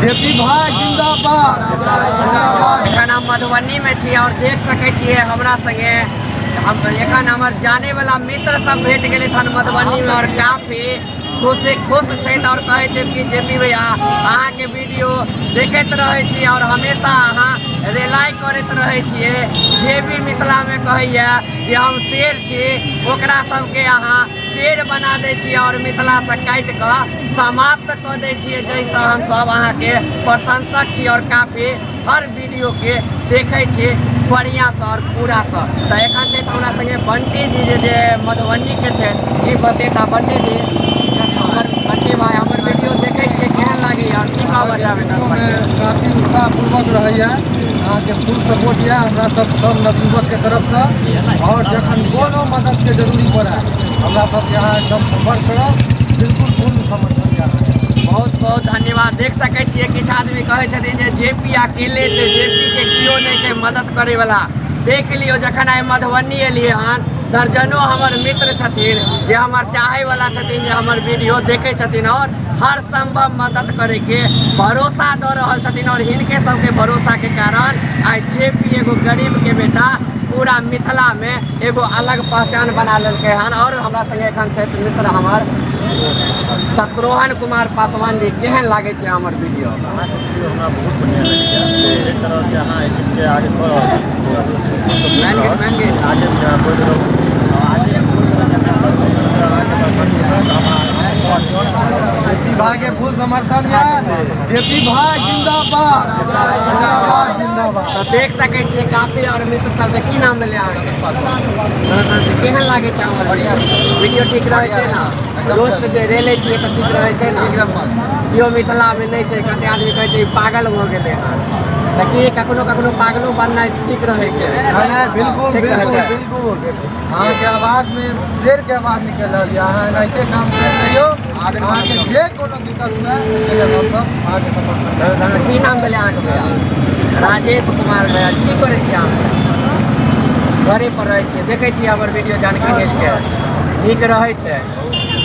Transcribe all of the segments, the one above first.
JP भाई जिंदाबाद, जिंदाबाद। एखन हम मधुबनीमे छी आओर देख सकै छियै हमरा संगे हम एखन हमर जाने वाला मित्र सब भेट गेलै हन मधुबनीमे आओर काफी खुशी खुश छथि आओर कहै छथि कि जेपी भैया, अहाँके वीडियो देखैत रहै छी आओर हमेशा अहाँ रिलाइ करैत रहै छियै। जे भी मिथिलामे कहैया जे हम शेर छी, ओकरा सबके अहाँ पेड़ बना दै छियै आओर मिथिलासँ काटि कऽ समाप्त कऽ दै छियै, जाहिसँ हमसब अहाँके प्रशंसक छी आओर काफी हर वीडियोके देखै छी बढ़िआँसँ आओर पूरासँ। तऽ एखन छथि हमरा सङ्गे बंटी जी, जे जे मधुबनीके छथि, ई बतेता। बंटी जी, हमर बंटी भाई, हमर वीडियो देखै छियै, केहन लागैए आओर की कहबऽ चाहबै दर्शकके? काफी उत्साहपूर्वक रहैया। अहाँके फुल सपोर्ट यऽ हमरा सब सब नवयुवकके तरफसँ आओर जखन कोनो मददके जरूरी पड़ै, हमरा सबके अहाँ एकदम सम्पर्क करब। बिल्कुल पूर्ण समर्थन यऽ अहाँके। बहुत बहुत धन्यवाद। देख सकै छियै, किछु आदमी कहै छथिन जे जेपी अकेले छै, जेपी के केओ नहि छै मदद करे वाला। देख लियौ, जखन आइ मधुबनी एलियै हन, दर्जनों हमर मित्र छथिन जे हमर चाहे वाला छथिन, जे हमर वीडियो देखै छथिन आओर हर संभव मदद करैके भरोसा दऽ रहल छथिन। आओर हिनके सबके भरोसाके कारण आइ जेपी, एगो गरीबके बेटा, पूरा मिथिलामे एगो अलग पहचान बना लेलकै हन। आओर हमरा संगे एखन छथि मित्र हमर शत्रुघ्न कुमार पासवान जी। केहन लागै छै हमर वीडियो? अहाँके वीडियो हमरा बहुत बढ़िआँ लगैए, जे एक तरहसँ अहाँ एहि चीजके आगे कऽ रहल छी। मानि गेल, मानि गेल। आगे भी अहाँ बढ़ि रहू। आगे जेपी भाई के फुल समर्थन यऽ। जेपी भाई जिंदाबाद, जिंदाबाद, जिंदाबाद। तऽ देख सकै छियै काफी आओर मित्र सब छै। की नाम भेलै अहाँके? केहन लागै छै हमर वीडियो? ठीक रहै छै ने? दोस्त जे रेले छियै तऽ ठीक रहै छै ने? केओ मिथिलामे नहि छै। कते आदमी कहै छै ई पागल भऽ गेलै हन, तऽ की कखनो कखनो पागलो बननाइ ठीक रहै छै? नहीं, बिल्कुल। ठीक रहै बिल्कुल। छै। बिल्कुल, अहाँके आवाज में शेर के आवाज निकल रहल यऽ। अहाँ एनाहिते काम करैत रहियौ। अहाँके जे कोनो दिक्कत हुए, हमसब अहाँके समर्थन करब। की नाम भेलै अहाँके भैया? राजेश कुमार भैया, की करै छियै अहाँ? घरे पर रहै छियै? देखै छियै हमर वीडियो जानकी न्यूजके? नीक रहै छै?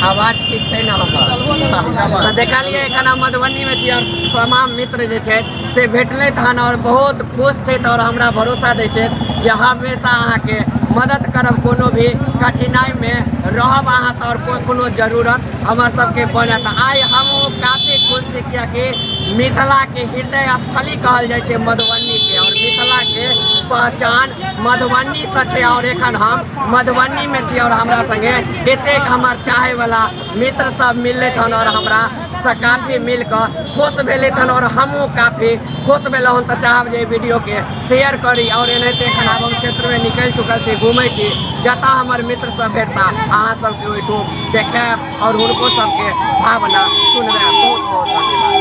आवाज ठीक छै ने हमर? तऽ देखलियै, एखन हम मधुबनीमे छी आओर तमाम मित्र जे छथि से भेटलै तहन आओर बहुत खुश छथि आओर हमरा भरोसा दै छथि जे हमेशा अहाँके मदद करब, कोनो भी कठिनाइमे रहब अहाँ तऽ आओर कोनो जरूरत हमर सबके बनत। आइ हमहूँ काफी खुश छी, कियाकि मिथिलाके हृदय स्थली कहल जाइ छै मधुबनीके आओर मिथिलाके पहचान मधुबनीसँ छै आओर एखन हम मधुबनीमे छी आओर हमरा सङ्गे एतेक हमर चाहैवला मित्र सब मिललै तहन आओर हमरा सँ काफी मिल कऽ खुश भेलै तहन आओर हमहूँ काफी खुश भेलहुँ। तऽ चाहब जे वीडियोके शेयर करी। आओर एनाहिते एखन आब हम क्षेत्रमे निकलि चुकल छी, घुमै छी। जतऽ हमर मित्र सब भेटता, अहाँ सबके ओहिठाम देखायब आओर हुनको सबके भावना सुनबायब। बहुत बहुत धन्यवाद।